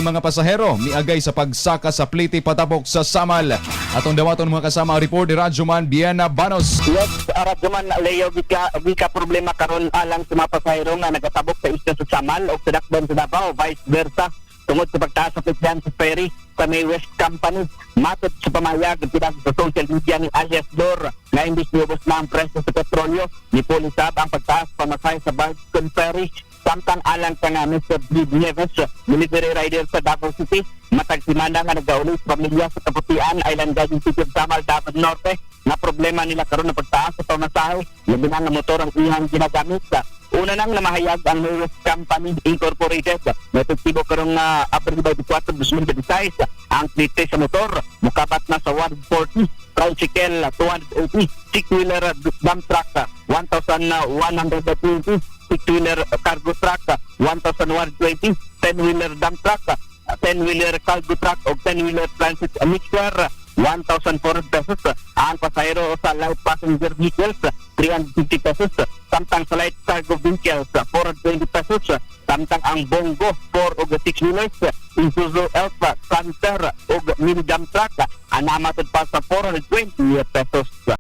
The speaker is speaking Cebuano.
Mga pasahero miagay sa pagsaka sa plite patabok sa Samal. Atong dawaton, mga kasama, ang report ni Radyoman Biena Banos. Yes, Radyoman Leo, gika problema karon alang sa mga pasahero nga nagatabok sa isla sa Samal o sa Dakban sa Davao, vice versa, tungod sa pagtaas sa plitehan sa ferry sa May West Company. Matod sa pamayag pinag sa social media ni alias Dor nga imbis niubos na ang presyo sa petrolyo, nipulisab ang pagtaas pamasahe sa Barkon Ferry. Samtang alang ka nga Mr. B. Nieves, delivery rider sa Davao City, matag semana nga nagauli sa pamilya sa Kaputian, Island Garden City of Samal, Davao Norte, na problema nila karon na pagtaas sa pamasahe, labi na nga motor ang iyang ginagamit. Una nang namahayag ang May West Company Incorporated. May epektibo karong April 24, 2026, ang plite sa motor mukabat na sa 140, tricycle 280, six-wheeler dump truck 1,120, six-wheeler cargo truck 1,120, 10-wheeler dump truck, 10-wheeler cargo truck o 10-wheeler transit mixer 1,400 pesos. Ang pasahero sa light passenger vehicles 350 pesos, samtang sa light cargo vehicles 420 pesos, samtang ang Bongo 4 og 6 wheelers, Isuzu Elf, Canter og mini dump truck ang namatod pa sa 420 pesos.